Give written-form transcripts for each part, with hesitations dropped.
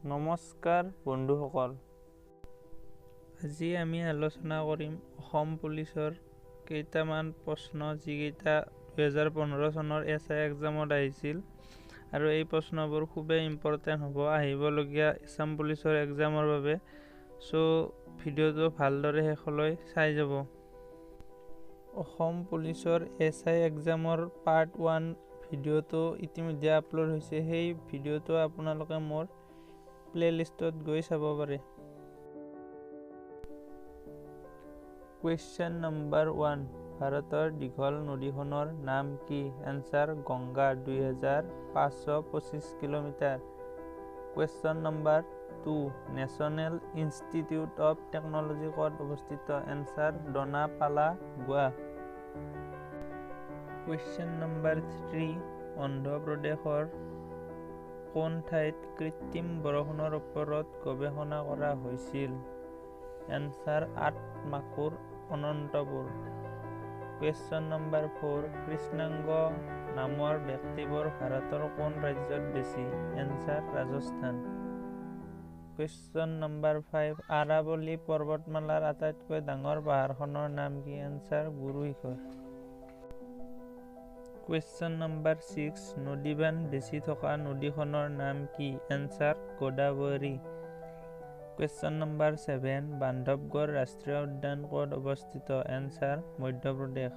নমস্কাৰ বন্ধুসকল, আজি আমি আলোচনা কৰিম অসম পুলিচৰ কেইটামান প্ৰশ্ন, যিকেইটা 2015 চনৰ এছ I এক্সামত আহিছিল আৰু এই প্ৰশ্নবোৰ খুবেই ইম্পৰ্টেণ্ট হ'ব আহিবলগীয়া আছাম পুলিচৰ এক্সামৰ বাবে। চ' ভিডিঅ'টো ভালদৰে শেষলৈ চাই যাব। অসম পুলিচৰ এছ I এক্সামৰ পাৰ্ট 1 ভিডিঅ'টো ইতিমধ্যে আপলোড হৈছে। সেই ভিডিঅ'টো আপোনালোকে মোৰ প্লে'লিষ্টত গৈ চাব পাৰে। কুৱেশ্যন নম্বৰ 1, ভাৰতৰ দীঘল নদীখনৰ নাম কি? Answer Ganga, 2525 kilometre. Question number 2, national institute of technology ক'ত অৱস্থিত? Answer Dona Paula, Goa. Question number 3, অন্ধ্ৰপ্ৰদেশৰ কোন ঠাইত কৃত্ৰিম বৰষুণৰ ওপৰত গৱেষণা কৰা হৈছিল? Answer Atmakur, Anantapur. Question number 4, কৃষ্ণাংগ নামৰ ব্যক্তিবোৰ ভাৰতৰ কোন ৰাজ্যত বেছি? Answer Rajasthan. Question number 5, Aravalli পৰ্বতমালাৰ আটাইতকৈ ডাঙৰ পাহাৰখনৰ নাম কি? Answer Guru Shikhar. Question number 6, নদীবান্ধ বেছি থকা নদীখনৰ নাম কি? Answer Godavari. Question number 7, Bandhavgarh ৰাষ্ট্ৰীয় উদ্যান ক'ত অৱস্থিত? Answer Madhya Pradesh.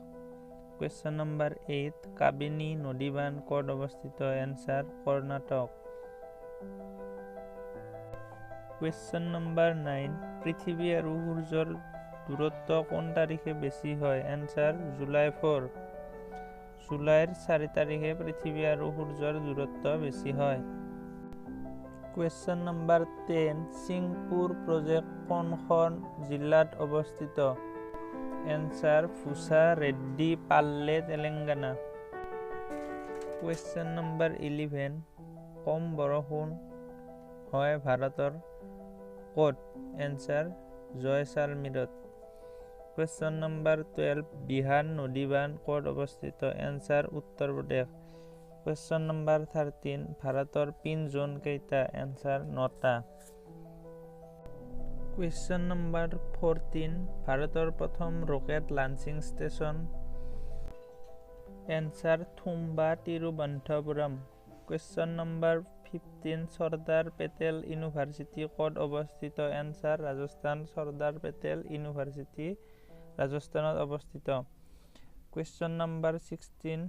Question number 8, Kabini নদীবান্ধ ক'ত অৱস্থিত? Answer Karnataka. Question number 9, পৃথিৱী আৰু সূৰ্যৰ দূৰত্ব কোন তাৰিখে বেছি হয়? Answer July 4। জুলাইৰ 4 তাৰিখে পৃথিৱী আৰু সূৰ্যৰ দূৰত্ব বেছি হয়। কুৱেশ্যন নম্বৰ 10, সিংপুৰ প্ৰজেক্ট কোনখন জিলাত অৱস্থিত? Answer Bhusareddipalle, Telangana. Question number 11, কম বৰষুণ হয় ভাৰতৰ ক'ত? এনচাৰ জয়ছালমীৰত। কুৱেশ্যন নম্বৰ 12, বিহান নদীবান্ধ ক'ত অৱস্থিত? Answer Uttar Pradesh. Question number 13, ভাৰতৰ পিন জ'ন কেইটা? এনচাৰ 9টা। কুৱেশ্যন নম্বৰ 14, ভাৰতৰ প্ৰথম rocket launching station? Answer Thumba, Thiruvananthapuram. Question number 15, Sardar Patel university ক'ত অৱস্থিত? এনচাৰ ৰাজস্থান। চৰ্দাৰ পেটেল ইউনিভাৰ্চিটি ৰাজস্থানত অৱস্থিত। কুৱেশ্যন নম্বৰ 16,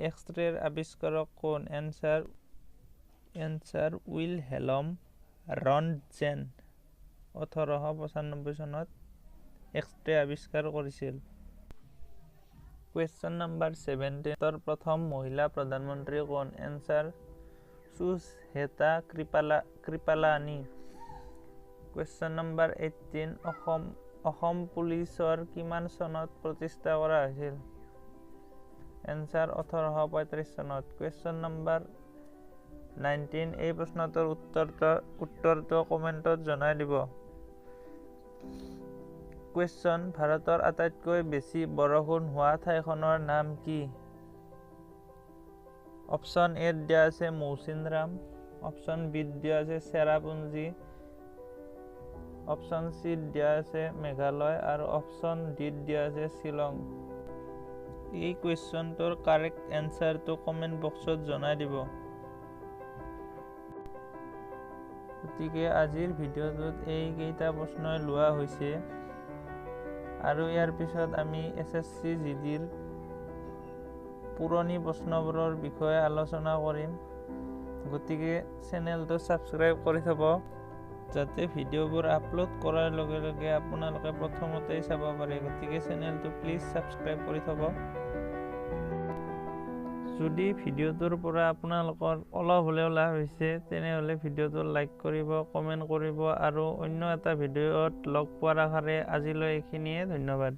এক্স-ৰেৰ আৱিষ্কাৰক কোন? এনচাৰ উইলহেলম ৰণ্টজেন, 1895 চনত এক্স-ৰে আৱিষ্কাৰ কৰিছিল। কুৱেশ্যন নম্বৰ 17, প্ৰথম মহিলা প্ৰধানমন্ত্ৰী কোন? Answer Sucheta Kripalani. Question number 18, Assam পুলিচৰ কিমান চনত প্ৰতিষ্ঠা কৰা হৈছিল? এনচাৰ 1835 চনত। কুৱেশ্যন নম্বৰ 19, এই প্ৰশ্নটোৰ উত্তৰটো কমেণ্টত জনাই দিব। কুৱেশ্যন, ভাৰতৰ আটাইতকৈ বেছি বৰষুণ হোৱা ঠাইখনৰ নাম কি? অপশ্যন এত দিয়া আছে মৌচিনৰাম, অপশ্যন বিত দিয়া আছে চেৰাপুঞ্জী, অপশ্যন চিত দিয়া আছে মেঘালয় আৰু অপশ্যন ডিত দিয়া আছে শ্বিলং। এই কুৱেশ্যনটোৰ কাৰেক্ট এনচাৰটো কমেণ্ট বক্সত জনাই দিব। গতিকে আজিৰ ভিডিঅ'টোত এইকেইটা প্ৰশ্নই লোৱা হৈছে আৰু ইয়াৰ পিছত আমি এছ এছ চি জি ডিৰ পুৰণি প্ৰশ্নবোৰৰ বিষয়ে আলোচনা কৰিম। গতিকে চেনেলটো ছাবস্ক্ৰাইব কৰি থ'ব, যাতে ভিডিঅ'বোৰ আপলোড কৰাৰ লগে লগে আপোনালোকে প্ৰথমতেই চাব পাৰে। গতিকে চেনেলটো প্লিজ ছাবস্ক্ৰাইব কৰি থ'ব। যদি ভিডিঅ'টোৰ পৰা আপোনালোকৰ অলপ হ'লেও লাভ হৈছে, তেনেহ'লে ভিডিঅ'টো লাইক কৰিব, কমেণ্ট কৰিব আৰু অন্য এটা ভিডিঅ'ত লগ পোৱাৰ আশাৰে আজিলৈ এইখিনিয়ে। ধন্যবাদ।